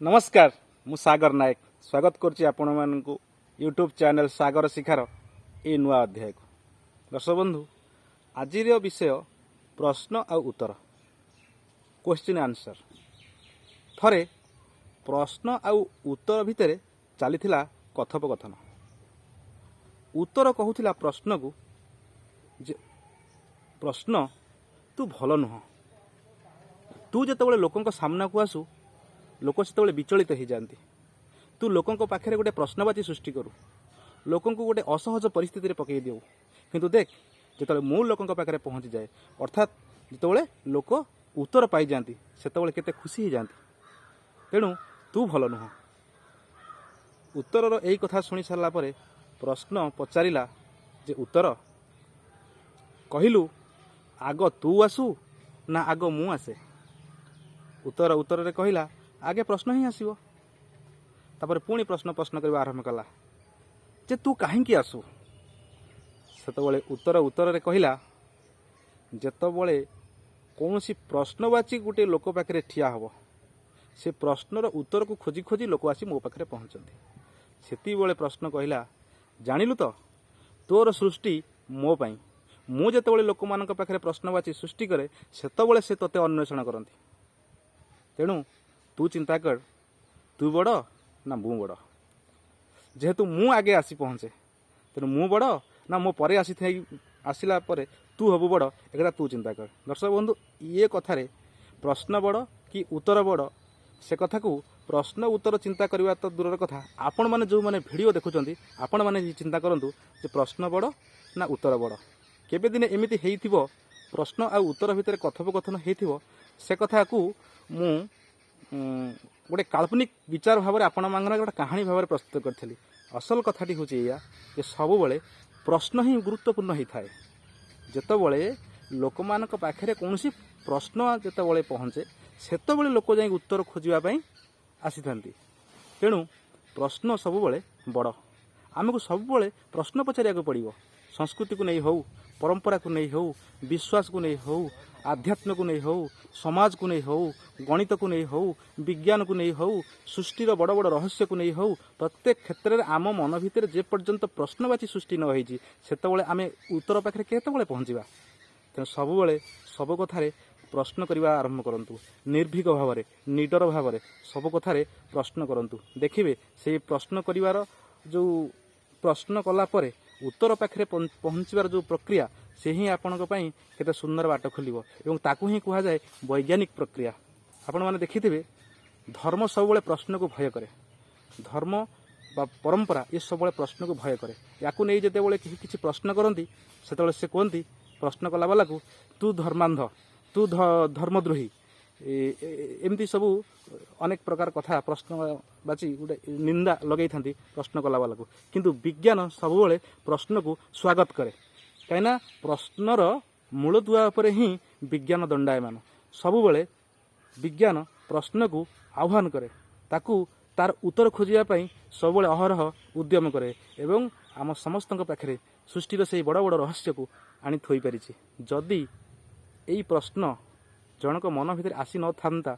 ନମସ୍କାର, ମୁଁ ସାଗର ନାୟକ ସ୍ୱାଗତ କରୁଛି ଆପଣମାନଙ୍କୁ ୟୁଟ୍ୟୁବ୍ ଚ୍ୟାନେଲ୍ ସାଗର ଶିଖାର ଏଇ ନୂଆ ଅଧ୍ୟାୟକୁ। ଦର୍ଶକ ବନ୍ଧୁ, ଆଜିର ବିଷୟ ପ୍ରଶ୍ନ ଆଉ ଉତ୍ତର, କ୍ୱେଶ୍ଚିନ୍ ଆନ୍ସର୍। ଥରେ ପ୍ରଶ୍ନ ଆଉ ଉତ୍ତର ଭିତରେ ଚାଲିଥିଲା କଥୋପକଥନ। ଉତ୍ତର କହୁଥିଲା ପ୍ରଶ୍ନକୁ ଯେ, "ପ୍ରଶ୍ନ, ତୁ ଭଲ ନୁହଁ। ତୁ ଯେତେବେଳେ ଲୋକଙ୍କ ସାମ୍ନାକୁ ଆସୁ, ଲୋକ ସେତେବେଳେ ବିଚଳିତ ହେଇଯାଆନ୍ତି। ତୁ ଲୋକଙ୍କ ପାଖରେ ଗୋଟେ ପ୍ରଶ୍ନବାଚୀ ସୃଷ୍ଟି କରୁ, ଲୋକଙ୍କୁ ଗୋଟେ ଅସହଜ ପରିସ୍ଥିତିରେ ପକାଇ ଦେଉ। କିନ୍ତୁ ଦେଖ, ଯେତେବେଳେ ମୁଁ ଲୋକଙ୍କ ପାଖରେ ପହଞ୍ଚିଯାଏ, ଅର୍ଥାତ୍ ଯେତେବେଳେ ଲୋକ ଉତ୍ତର ପାଇଯାଆନ୍ତି, ସେତେବେଳେ କେତେ ଖୁସି ହେଇଯାଆନ୍ତି। ତେଣୁ ତୁ ଭଲ ନୁହଁ।" ଉତ୍ତରର ଏଇ କଥା ଶୁଣି ସାରିଲା ପରେ ପ୍ରଶ୍ନ ପଚାରିଲା ଯେ, "ଉତ୍ତର, କହିଲୁ, ଆଗ ତୁ ଆସୁ ନା ଆଗ ମୁଁ ଆସେ?" ଉତ୍ତର ଉତ୍ତରରେ କହିଲା, "ଆଗେ ପ୍ରଶ୍ନ ହିଁ ଆସିବ।" ତାପରେ ପୁଣି ପ୍ରଶ୍ନ ପ୍ରଶ୍ନ କରିବା ଆରମ୍ଭ କଲା ଯେ, "ତୁ କାହିଁକି ଆସୁ?" ସେତେବେଳେ ଉତ୍ତର ଉତ୍ତରରେ କହିଲା, "ଯେତେବେଳେ କୌଣସି ପ୍ରଶ୍ନବାଚୀ ଗୋଟିଏ ଲୋକ ପାଖରେ ଠିଆ ହେବ, ସେ ପ୍ରଶ୍ନର ଉତ୍ତରକୁ ଖୋଜି ଖୋଜି ଲୋକ ଆସି ମୋ ପାଖରେ ପହଞ୍ଚନ୍ତି।" ସେତିକିବେଳେ ପ୍ରଶ୍ନ କହିଲା, "ଜାଣିଲୁ ତ, ତୋର ସୃଷ୍ଟି ମୋ ପାଇଁ। ମୁଁ ଯେତେବେଳେ ଲୋକମାନଙ୍କ ପାଖରେ ପ୍ରଶ୍ନବାଚୀ ସୃଷ୍ଟି କରେ, ସେତେବେଳେ ସେ ତୋତେ ଅନ୍ୱେଷଣ କରନ୍ତି। ତେଣୁ ତୁ ଚିନ୍ତା କର, ତୁ ବଡ଼ ନା ମୁଁ ବଡ଼? ଯେହେତୁ ମୁଁ ଆଗେ ଆସି ପହଞ୍ଚେ, ତେଣୁ ମୁଁ ବଡ଼ ନା ମୋ ପରେ ଆସିଥାଇ ଆସିଲା ପରେ ତୁ ହବୁ ବଡ଼, ଏକଥା ତୁ ଚିନ୍ତା କର।" ଦର୍ଶକ ବନ୍ଧୁ, ଇଏ କଥାରେ ପ୍ରଶ୍ନ ବଡ଼ କି ଉତ୍ତର ବଡ଼, ସେ କଥାକୁ ପ୍ରଶ୍ନ ଉତ୍ତର ଚିନ୍ତା କରିବା ତ ଦୂରର କଥା, ଆପଣମାନେ ଯେଉଁମାନେ ଭିଡ଼ିଓ ଦେଖୁଛନ୍ତି, ଆପଣମାନେ ଚିନ୍ତା କରନ୍ତୁ ଯେ ପ୍ରଶ୍ନ ବଡ଼ ନା ଉତ୍ତର ବଡ଼। କେବେ ଦିନେ ଏମିତି ହେଇଥିବ, ପ୍ରଶ୍ନ ଆଉ ଉତ୍ତର ଭିତରେ କଥୋପକଥନ ହେଇଥିବ। ସେ କଥାକୁ ମୁଁ ଗୋଟେ କାଳ୍ପନିକ ବିଚାର ଭାବରେ ଆପଣମାନଙ୍କର ଗୋଟେ କାହାଣୀ ଭାବରେ ପ୍ରସ୍ତୁତ କରିଥିଲି। ଅସଲ କଥାଟି ହେଉଛି ଏଇଆ ଯେ ସବୁବେଳେ ପ୍ରଶ୍ନ ହିଁ ଗୁରୁତ୍ୱପୂର୍ଣ୍ଣ ହେଇଥାଏ। ଯେତେବେଳେ ଲୋକମାନଙ୍କ ପାଖରେ କୌଣସି ପ୍ରଶ୍ନ ଯେତେବେଳେ ପହଞ୍ଚେ, ସେତେବେଳେ ଲୋକ ଯାଇ ଉତ୍ତର ଖୋଜିବା ପାଇଁ ଆସିଥାନ୍ତି। ତେଣୁ ପ୍ରଶ୍ନ ସବୁବେଳେ ବଡ଼। ଆମକୁ ସବୁବେଳେ ପ୍ରଶ୍ନ ପଚାରିବାକୁ ପଡ଼ିବ। ସଂସ୍କୃତିକୁ ନେଇ ହେଉ, ପରମ୍ପରାକୁ ନେଇ ହେଉ, ବିଶ୍ୱାସକୁ ନେଇ ହେଉ, ଆଧ୍ୟାତ୍ମକୁ ନେଇ ହେଉ, ସମାଜକୁ ନେଇ ହେଉ, ଗଣିତକୁ ନେଇ ହେଉ, ବିଜ୍ଞାନକୁ ନେଇ ହେଉ, ସୃଷ୍ଟିର ବଡ଼ ବଡ଼ ରହସ୍ୟକୁ ନେଇ ହେଉ, ପ୍ରତ୍ୟେକ କ୍ଷେତ୍ରରେ ଆମ ମନ ଭିତରେ ଯେ ପର୍ଯ୍ୟନ୍ତ ପ୍ରଶ୍ନବାଚୀ ସୃଷ୍ଟି ନ ହେଇଛି, ସେତେବେଳେ ଆମେ ଉତ୍ତର ପାଖରେ କେତେବେଳେ ପହଞ୍ଚିବା? ତେଣୁ ସବୁବେଳେ ସବୁ କଥାରେ ପ୍ରଶ୍ନ କରିବା ଆରମ୍ଭ କରନ୍ତୁ। ନିର୍ଭୀକ ଭାବରେ, ନିଡର ଭାବରେ ସବୁ କଥାରେ ପ୍ରଶ୍ନ କରନ୍ତୁ। ଦେଖିବେ, ସେଇ ପ୍ରଶ୍ନ କରିବାର ଯେଉଁ ପ୍ରଶ୍ନ କଲା ପରେ ଉତ୍ତର ପାଖରେ ପହଞ୍ଚିବାର ଯେଉଁ ପ୍ରକ୍ରିୟା, ସେ ହିଁ ଆପଣଙ୍କ ପାଇଁ କେତେ ସୁନ୍ଦର ବାଟ ଖୋଲିବ ଏବଂ ତାକୁ ହିଁ କୁହାଯାଏ ବୈଜ୍ଞାନିକ ପ୍ରକ୍ରିୟା। ଆପଣମାନେ ଦେଖିଥିବେ, ଧର୍ମ ସବୁବେଳେ ପ୍ରଶ୍ନକୁ ଭୟ କରେ। ଧର୍ମ ବା ପରମ୍ପରା ଏ ସବୁବେଳେ ପ୍ରଶ୍ନକୁ ଭୟ କରେ। ୟାକୁ ନେଇ ଯେତେବେଳେ କେହି କିଛି ପ୍ରଶ୍ନ କରନ୍ତି, ସେତେବେଳେ ସେ କୁହନ୍ତି ପ୍ରଶ୍ନ କଲା ବାଲାକୁ, "ତୁ ଧର୍ମାନ୍ଧ, ତୁ ଧର୍ମଦ୍ରୋହୀ।" ଏମିତି ସବୁ ଅନେକ ପ୍ରକାର କଥା ପ୍ରଶ୍ନବାଚୀ ଗୋଟେ ନିନ୍ଦା ଲଗେଇଥାନ୍ତି ପ୍ରଶ୍ନ କଲା ବାଲାକୁ। କିନ୍ତୁ ବିଜ୍ଞାନ ସବୁବେଳେ ପ୍ରଶ୍ନକୁ ସ୍ୱାଗତ କରେ, କାହିଁକିନା ପ୍ରଶ୍ନର ମୂଳଦୁଆ ଉପରେ ହିଁ ବିଜ୍ଞାନ ଦଣ୍ଡାୟମାନ। ସବୁବେଳେ ବିଜ୍ଞାନ ପ୍ରଶ୍ନକୁ ଆହ୍ୱାନ କରେ, ତାକୁ ତାର ଉତ୍ତର ଖୋଜିବା ପାଇଁ ସବୁବେଳେ ଅହରହ ଉଦ୍ୟମ କରେ ଏବଂ ଆମ ସମସ୍ତଙ୍କ ପାଖରେ ସୃଷ୍ଟିର ସେଇ ବଡ଼ ବଡ଼ ରହସ୍ୟକୁ ଆଣି ଥୋଇପାରିଛି। ଯଦି ଏଇ ପ୍ରଶ୍ନ ଜଣଙ୍କ ମନ ଭିତରେ ଆସି ନଥାନ୍ତା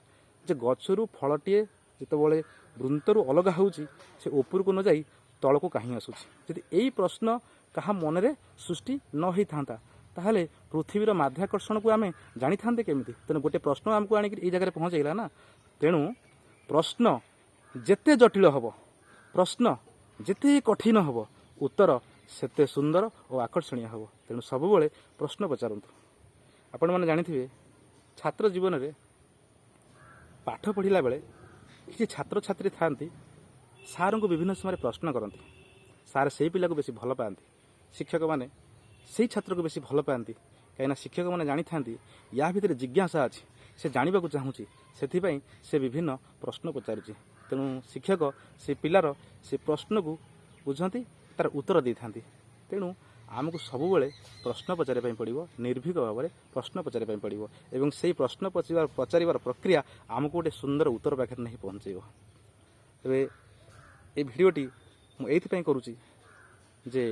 ଯେ ଗଛରୁ ଫଳଟିଏ ଯେତେବେଳେ ବୃନ୍ତରୁ ଅଲଗା ହେଉଛି, ସେ ଉପରକୁ ନ ଯାଇ ତଳକୁ କାହିଁ ଆସୁଛି, ଯଦି ଏଇ ପ୍ରଶ୍ନ କାହା ମନରେ ସୃଷ୍ଟି ନ ହେଇଥାନ୍ତା, ତାହେଲେ ପୃଥିବୀର ମାଧ୍ୟାକର୍ଷଣକୁ ଆମେ ଜାଣିଥାନ୍ତେ କେମିତି? ତେଣୁ ଗୋଟେ ପ୍ରଶ୍ନ ଆମକୁ ଆଣିକି ଏଇ ଜାଗାରେ ପହଞ୍ଚେଇଲା ନା। ତେଣୁ ପ୍ରଶ୍ନ ଯେତେ ଜଟିଳ ହେବ, ପ୍ରଶ୍ନ ଯେତେ କଠିନ ହେବ, ଉତ୍ତର ସେତେ ସୁନ୍ଦର ଓ ଆକର୍ଷଣୀୟ ହେବ। ତେଣୁ ସବୁବେଳେ ପ୍ରଶ୍ନ ପଚାରନ୍ତୁ। ଆପଣମାନେ ଜାଣିଥିବେ, ଛାତ୍ର ଜୀବନରେ ପାଠ ପଢ଼ିଲା ବେଳେ କିଛି ଛାତ୍ରଛାତ୍ରୀ ଥାଆନ୍ତି, ସାର୍ଙ୍କୁ ବିଭିନ୍ନ ସମୟରେ ପ୍ରଶ୍ନ କରନ୍ତି। ସାର୍ ସେଇ ପିଲାକୁ ବେଶୀ ଭଲ ପାଆନ୍ତି, ଶିକ୍ଷକମାନେ ସେଇ ଛାତ୍ରକୁ ବେଶୀ ଭଲ ପାଆନ୍ତି, କାହିଁକିନା ଶିକ୍ଷକମାନେ ଜାଣିଥାନ୍ତି ୟା ଭିତରେ ଜିଜ୍ଞାସା ଅଛି, ସେ ଜାଣିବାକୁ ଚାହୁଁଛି, ସେଥିପାଇଁ ସେ ବିଭିନ୍ନ ପ୍ରଶ୍ନ ପଚାରୁଛି। ତେଣୁ ଶିକ୍ଷକ ସେ ପିଲାର ସେ ପ୍ରଶ୍ନକୁ ବୁଝନ୍ତି, ତାର ଉତ୍ତର ଦେଇଥାନ୍ତି। ତେଣୁ ଆମକୁ ସବୁବେଳେ ପ୍ରଶ୍ନ ପଚାରିବା ପାଇଁ ପଡ଼ିବ, ନିର୍ଭୀକ ଭାବରେ ପ୍ରଶ୍ନ ପଚାରିବା ପାଇଁ ପଡ଼ିବ ଏବଂ ସେଇ ପ୍ରଶ୍ନ ପଚାରିବାର ପ୍ରକ୍ରିୟା ଆମକୁ ଗୋଟେ ସୁନ୍ଦର ଉତ୍ତର ପାଖରେ ନେଇ ପହଞ୍ଚାଇବ। ତେବେ ଏ ଭିଡ଼ିଓଟି ମୁଁ ଏଇଥିପାଇଁ କରୁଛି ଯେ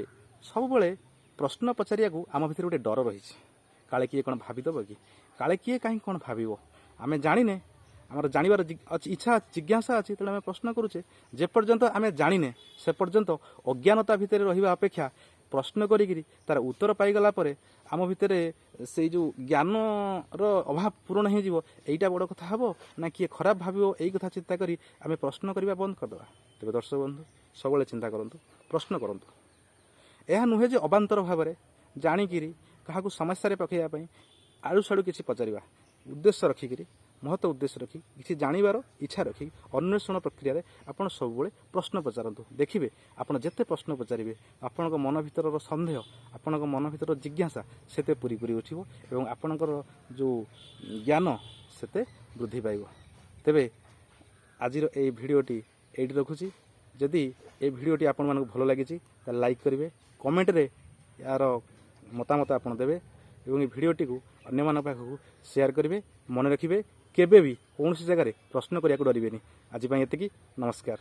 ସବୁବେଳେ ପ୍ରଶ୍ନ ପଚାରିବାକୁ ଆମ ଭିତରେ ଗୋଟେ ଡର ରହିଛି। କାଳେ କିଏ କ'ଣ ଭାବିଦେବ କି, କାଳେ କିଏ କାହିଁ କ'ଣ ଭାବିବ। ଆମେ ଜାଣିନେ ଆମର ଜାଣିବାର ଅଛି, ଇଚ୍ଛା, ଜିଜ୍ଞାସା ଅଛି, ତେଣୁ ଆମେ ପ୍ରଶ୍ନ କରୁଛେ। ଯେପର୍ଯ୍ୟନ୍ତ ଆମେ ଜାଣିନେ, ସେ ପର୍ଯ୍ୟନ୍ତ ଅଜ୍ଞାନତା ଭିତରେ ରହିବା ଅପେକ୍ଷା ପ୍ରଶ୍ନ କରିକିରି ତାର ଉତ୍ତର ପାଇଗଲା ପରେ ଆମ ଭିତରେ ସେଇ ଯେଉଁ ଜ୍ଞାନର ଅଭାବ ପୂରଣ ହେଇଯିବ, ଏଇଟା ବଡ଼ କଥା ହେବ ନା କିଏ ଖରାପ ଭାବିବ, ଏଇ କଥା ଚିନ୍ତା କରି ଆମେ ପ୍ରଶ୍ନ କରିବା ବନ୍ଦ କରିଦେବା? ତେବେ ଦର୍ଶକ ବନ୍ଧୁ, ସବୁବେଳେ ଚିନ୍ତା କରନ୍ତୁ, ପ୍ରଶ୍ନ କରନ୍ତୁ। ଏହା ନୁହେଁ ଯେ ଅବାନ୍ତର ଭାବରେ ଜାଣିକିରି କାହାକୁ ସମସ୍ୟାରେ ପକାଇବା ପାଇଁ ଆଡ଼ୁ ସାଡ଼ୁ କିଛି ପଚାରିବା। ଉଦ୍ଦେଶ୍ୟ ରଖିକିରି, ମହତ ଉଦ୍ଦେଶ୍ୟ ରଖି, କିଛି ଜାଣିବାର ଇଚ୍ଛା ରଖି, ଅନ୍ୱେଷଣ ପ୍ରକ୍ରିୟାରେ ଆପଣ ସବୁବେଳେ ପ୍ରଶ୍ନ ପଚାରନ୍ତୁ। ଦେଖିବେ, ଆପଣ ଯେତେ ପ୍ରଶ୍ନ ପଚାରିବେ, ଆପଣଙ୍କ ମନ ଭିତରର ସନ୍ଦେହ, ଆପଣଙ୍କ ମନ ଭିତରର ଜିଜ୍ଞାସା ସେତେ ପୁରି ପୁରି ଉଠିବ ଏବଂ ଆପଣଙ୍କର ଯେଉଁ ଜ୍ଞାନ ସେତେ ବୃଦ୍ଧି ପାଇବ। ତେବେ ଆଜିର ଏଇ ଭିଡ଼ିଓଟି ଏଇଠି ରଖୁଛି। ଯଦି ଏ ଭିଡ଼ିଓଟି ଆପଣମାନଙ୍କୁ ଭଲ ଲାଗିଛି, ତାହେଲେ ଲାଇକ୍ କରିବେ, କମେଣ୍ଟରେ ଏହାର ମତାମତ ଆପଣ ଦେବେ ଏବଂ ଏ ଭିଡ଼ିଓଟିକୁ ଅନ୍ୟମାନଙ୍କ ପାଖକୁ ସେୟାର କରିବେ। ମନେ ରଖିବେ, କେବେ ବି କୌଣସି ଜାଗାରେ ପ୍ରଶ୍ନ କରିବାକୁ ଡରିବେନି। ଆଜି ପାଇଁ ଏତିକି। ନମସ୍କାର।